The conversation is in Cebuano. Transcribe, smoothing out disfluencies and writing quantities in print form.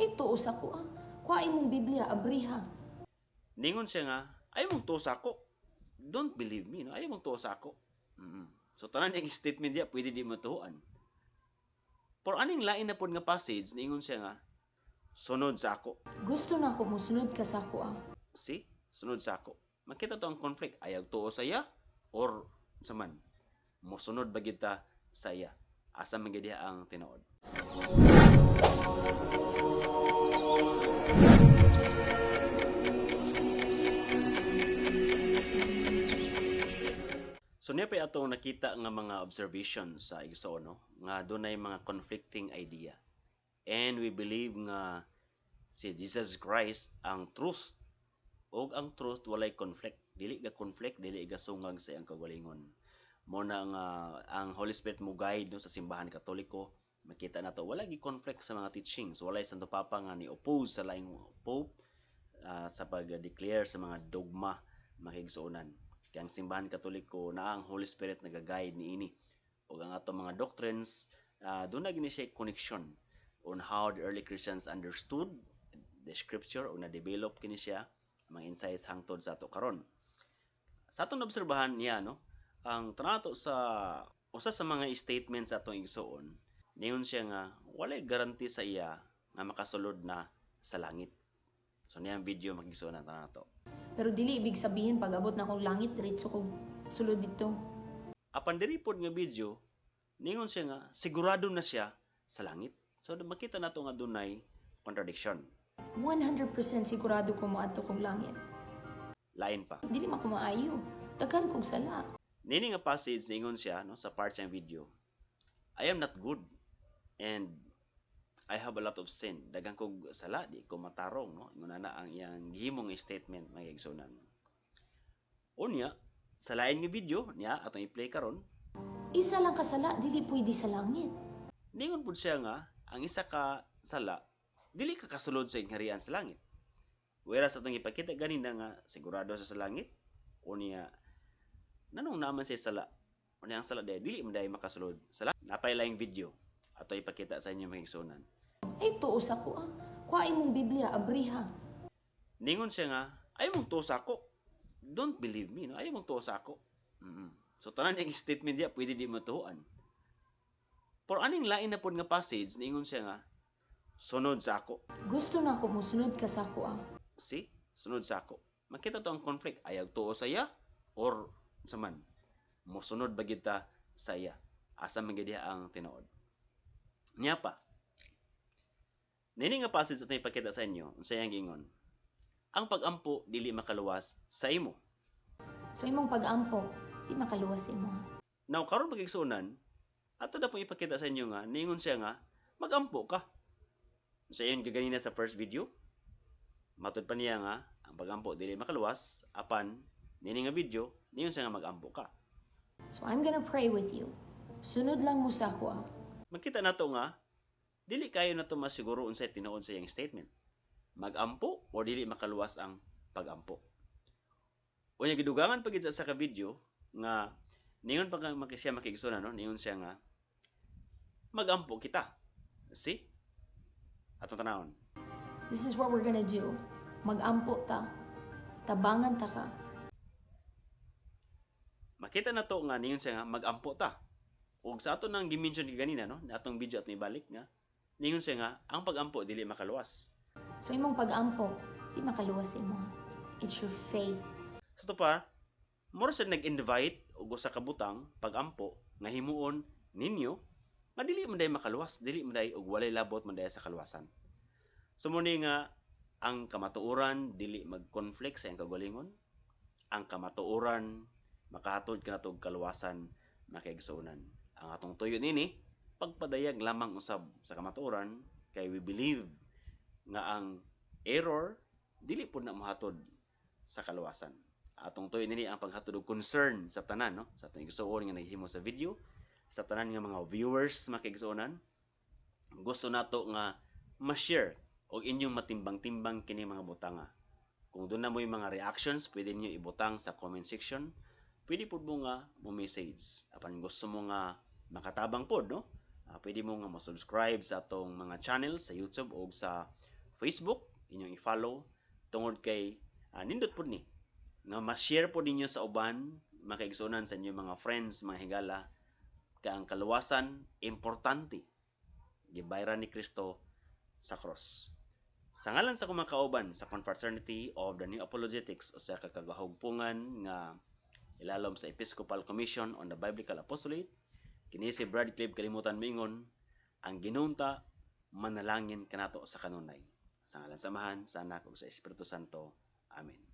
Ay tuo sa ko ah. Kuha imong Biblia, abriha. Ningon siya nga, "Ayaw mong tuo sa ako. Don't believe me, no? Ayaw mong tuo sa ako." So tanan niyang statement diya pwede di matuoan. Pero aning lain na pod nga passage, ningon siya nga, "Sunod sa ako." Gusto na ako musunod ka sa ako ah. See? Sunod sa ako. Makita to ang conflict. Ayaw tuo sa iya or sa man. Mosunod ba kita sa iya? Asa man gyud diha ang tinuod? So niya pa atong nakita nga mga observations sa igsoon, no, nga dunay mga conflicting idea. And we believe nga si Jesus Christ ang truth og ang truth walay conflict. Dili ga conflict, dili ga sungag sa iyang kaugalingon. Mo na nga ang Holy Spirit mo guide, no, sa Simbahan Katoliko. Makita nato wala gi conflict sa mga teachings, walay Santo Papa nga ni oppose sa laing pope sa pag-declare sa mga dogma, makigsuonan. Kay ang Simbahan Katoliko na ang Holy Spirit nagaguide niini. Ug ang atong mga doctrines, doon na gini siya connection on how the early Christians understood the scripture o na-develop kini siya ang mga insights hangtod sa ato karon. Sa atong obserbahan niya, no, ang tanato sa usa sa mga statements sa atong igsuon, ningon siya nga walay guarantee sa iya nga makasulod na sa langit. So niya ang video, makigsuon, ang tanato. Pero dili ibig sabihin pag abot na kong langit, diretso kog sulod dito. Apan diri pod nga video, ningon siya nga sigurado na siya sa langit. So makita nato nga dunay contradiction. 100% sigurado ko moadto kog langit. Lain pa. Dili man ko maayo. Daghan kog sala. Nini nga passage, ningon siya, no, sa part siyang video, "I am not good and I have a lot of sin. Daghan kog sala, di ko matarong," no. Ingon na ang iyang gihimong statement, mga igsuonan. Unya, sa lain nga video niya atong i-play karon, Isa lang kasala, dili pwede sa langit. Ningon pud siya nga ang isa ka sala dili ka kasulod sa gingharian sa langit. Whereas atong ipakita ganina nga sigurado sa langit, unya nanong naman siya sala? Unya ang sala dili dili man dai makasulod sa langit. Napay laing video ato ipakita sa inyo, mga igsuonan. Ay tuo sa ko ah. Kuha imong Biblia, abriha. Ningon siya nga, "Ayaw mong tuo sa ako. Don't believe me, no? Ayaw mong tuo sa ako." So tanan niyang statement diya pwede di matuoan. Pero aning lain na pod nga passage, ningon siya nga, "Sunod sa ako." Gusto na ako musunod ka sa ako ah. See? Sunod sa ako. Makita to ang conflict. Ayaw tuo sa iya or sa man. Mosunod ba kita sa iya? Asa man gyud diha ang tinuod? Niya pa. Nini nga passage atong ipakita sa inyo, unsa iyang giingon? Ang pag-ampo dili makaluwas sa imo. So imong pag-ampo, di makaluwas sa imo ha. Now karon, pagigsuonan, ato na pong ipakita sa inyo nga ningon siya nga magampo ka. Sa iyon gaganina sa first video, matud pa niya nga ang pagampo dili makaluwas, apan nini nga video ningon siya nga magampo ka. So I'm gonna pray with you. Sunod lang mo sa ako ah. Makita nato nga dili kayo nato masiguro unsay tinuod sa iyang statement. Magampo o dili makaluwas ang pagampo. Unya gidugangan pa gid sa ka video nga ningon pa nga siya makigsunan, no, ningon siya nga magampo kita. See? Atong tanawon. This is what we're gonna do. Mag-ampo ta. Tabangan ta ka. Makita na to nga ningon siya nga magampo ta. Ug sa ato nang gi-mention ganina, no, na atong video at ibalik nga ningon siya nga ang pagampo dili makaluwas. So imong pag-ampo, di makaluwas sa imo ha. It's your faith. Sa to pa, mura siya nag-invite og usa ka butang, pagampo, nga himuon ninyo nga dili man day makaluwas, dili man day og walay labot man day sa kaluwasan. So mo ni nga ang kamatuoran dili mag-conflict sa iyang kaugalingon. Ang kamatuoran makahatod kanato og kaluwasan, makiigsuonan. Ang atong tuyo nini pagpadayag lamang usab sa kamatuoran kay we believe nga ang error dili pud na mohatod sa kaluwasan. Atong tuyo nini ang paghatod og concern sa tanan, no, sa atong igsuon nga naghimo sa video, sa tanan nga mga viewers, makiigsuonan. Gusto nato nga ma-share og inyong matimbang-timbang kini mga butanga. Kung doon na mo yung mga reactions, pwede niyo ibutang sa comment section. Pwede pud mo nga mo message. Apan gusto mo nga makatabang pod, no? Pwede mo nga mo subscribe sa atong mga channels sa YouTube o sa Facebook, inyong i-follow tungod kay nindot pud ni nga ma-share po ninyo sa uban, mga kaigsuonan, sa inyong mga friends, mga higala, kay ang kaluwasan importante. Gibayran ni Kristo sa cross. Sa ngalan sa akong mga kauban sa Confraternity of the New Apologetics o sa kakagahugpungan nga ilalom sa Episcopal Commission on the Biblical Apostolate, kini si Brad Clive Kalimutan mingon, ang Ginoo unta manalangin kanato sa kanunay. Sa ngalan sa Amahan, sa Anak ug sa Espiritu Santo. Amen.